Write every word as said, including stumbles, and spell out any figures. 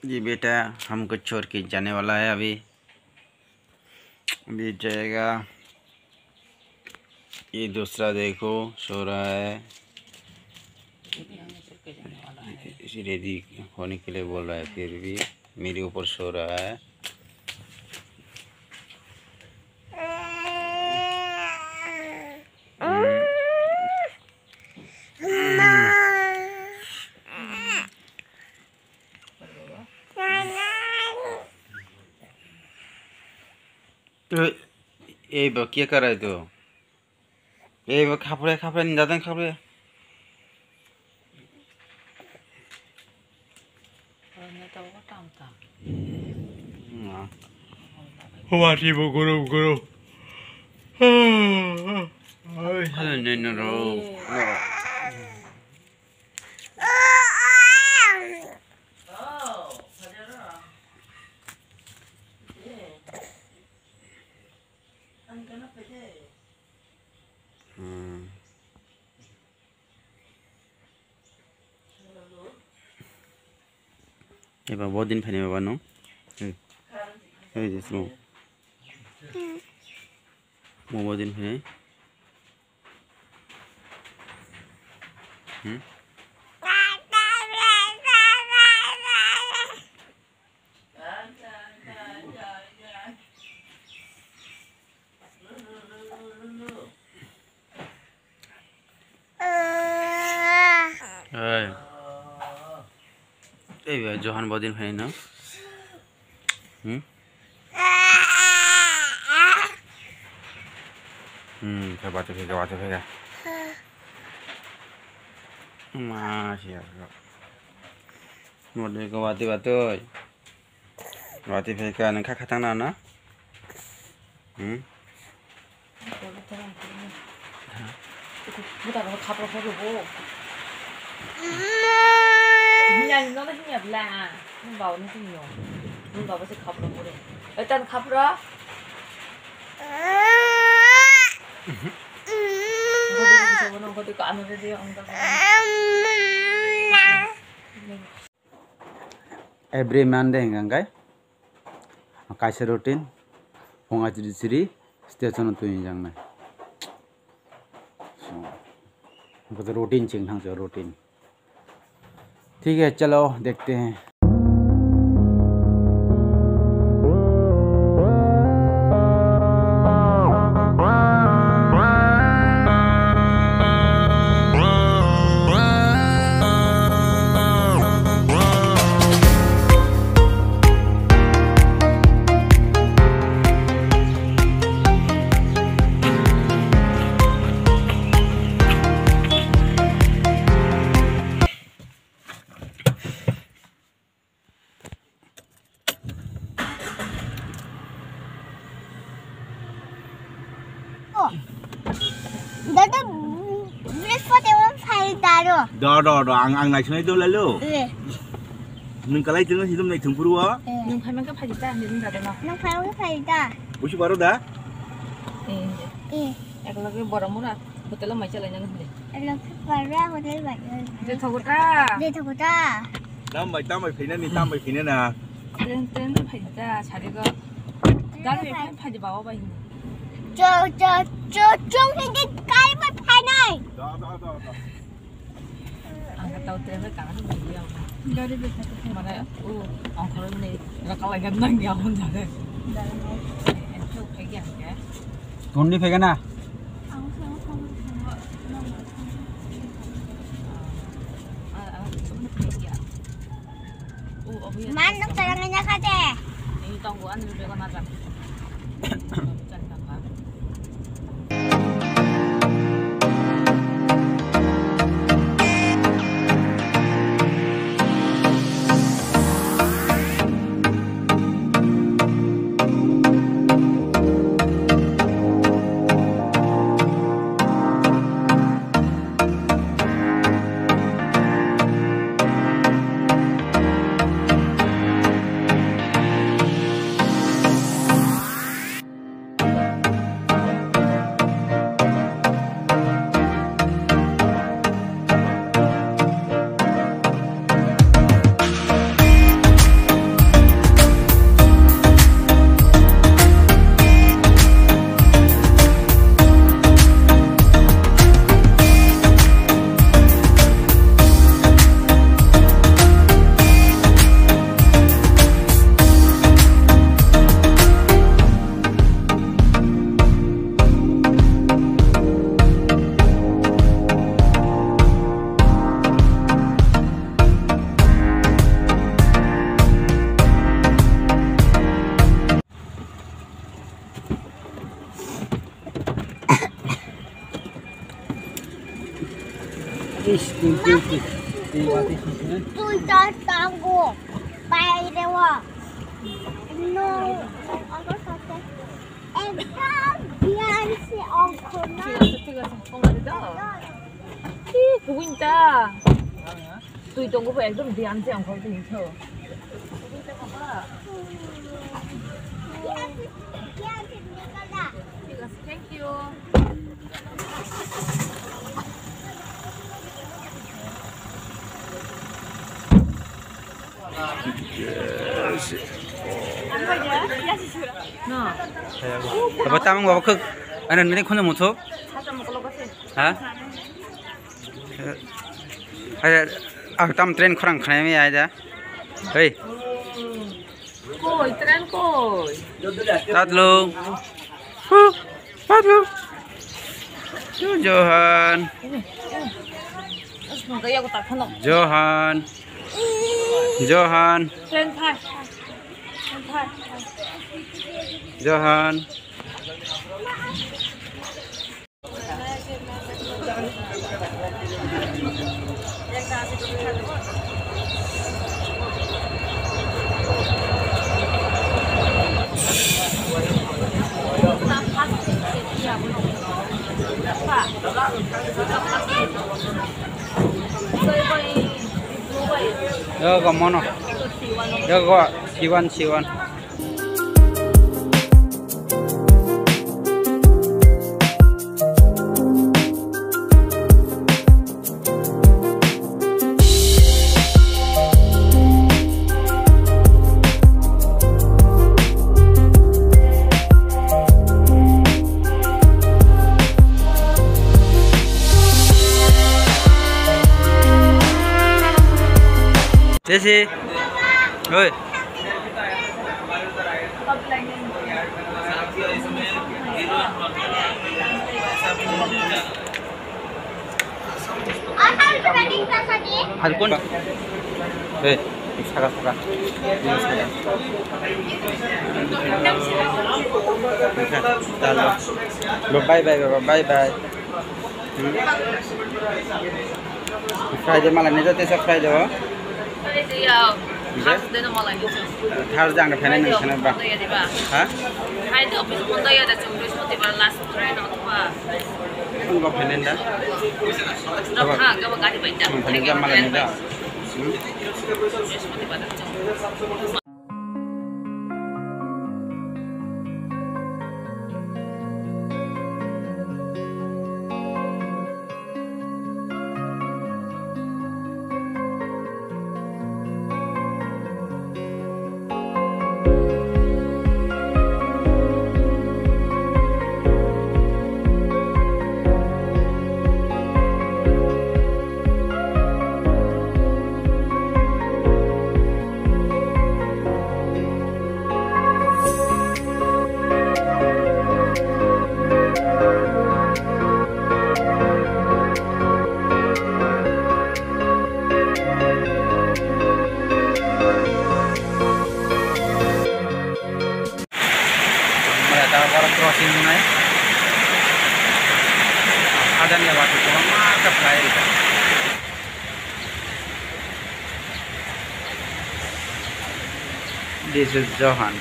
ये बेटा हमको छोड़ के जाने वाला है अभी। अभी जाएगा। ये दूसरा देखो, सो रहा है। इसे रेडी होने के लिए बोल रहा है, फिर भी मेरे ऊपर सो रहा है। तो ये बकिया कर रहा है तो। Ei, bo khapre, khapre, ni dadang khapre. Wati bo guru, guru. Ai, hello, no, no, no. Hmm. Eba bodin phani baba no. Hey. Hey, this mo. Mo bodin phani. Hmm? Oi. Ei, Johan bodin phai no. Hmm? Hmm, ka batu ka batu ka. Ma, siya. Model ka batu batu. Wati phai ka nang kha khatang na na? Hmm? Buta ko khapra khapra bo. Hinya no hinya bla. Nung bawa nung sini no. Nung bawa si khapra khapra. Eh tan khapra. Ngkoti ko bisa bono ngkoti ko ano dia dia ongkar. Every Monday hingka hingkai kaisa routine, phung achiri chiri station o twi hwnjaknai. Routine ching thangsa routine. ठीक है, चलो देखते हैं। Dada, breakfast ewan phai daro. Do, do, do, ang, ang naisunai do lalo. Eh. Nung kalai tengah hidup nai tumpuru wa. Eh. Nung phai mangka phai ta, nung dada na. Nung phai mangka phai ta. Busi baru da? Eh. Eh. Ek lagi boramura. Hotel o mai chalaina nang hwnwi. Elo phara hotel bai. Je thogo ta. Je thogo ta. Tam bai, tam bai phainani, tam bai phainana. Train, train bai phaidi ta, sari go. Gari bai phaidi bawa bai hwnwi. Cho, cho, cho, cho, hindi gari bai phainai. Da, da, da, da. Ang ka tau train bai kana hwnwi ya. Gari bai phaidi. Mana u angkhor hwnwi rakalai gan nang ya hwn jare. Tonni phai gana? Man, nung sarang ini kate. Ish, tui, tui, tui. Tui, tui, tui. Tui, tui, tango. Bayre wa. No. Ekta biyan se ongkhorna. Thik ase, thik ase. Ongkhordi do. Ki kubun ta. Tui tongo bo ekdom biyan se ongkhor tong tho. Biyan se, biyan se nikal da. Thik ase, thank you. No. Abo tamang babo khuk. Ano nini khunju muthuk. Ha? Hai, ang tam train khorang khnai mi ai da. Hei. Koi, train koi. Tatlo. Huh, tatlo. Yo, Johan. Johan. Johan. Train thai. Train thai. Johan. Yo, go mono. Yo, go, siwan, siwan. Jesse, oi. Falcon. Hey, saka, saka. Ini saka. Bye, bye, bye, bye, bye. Hmm. Friday malai ni jate sa Friday o. Friday ya. Oke. Thursday no malai ni. Thursday ang phainai nang sana ba. Friday ya, di ba? Ha? Friday office bondo ya da, chung Brihaspatibar last train o thwa. Ang ba phainai da. Thwa. Ha, ga ba gari bai da. Hmm, phainai da malai ni da. Hmm. Brihaspatibar da chung. Mane ta borok crossing wngnai. Hajani awat kwbangma khe phlai rwkha. This is Johan.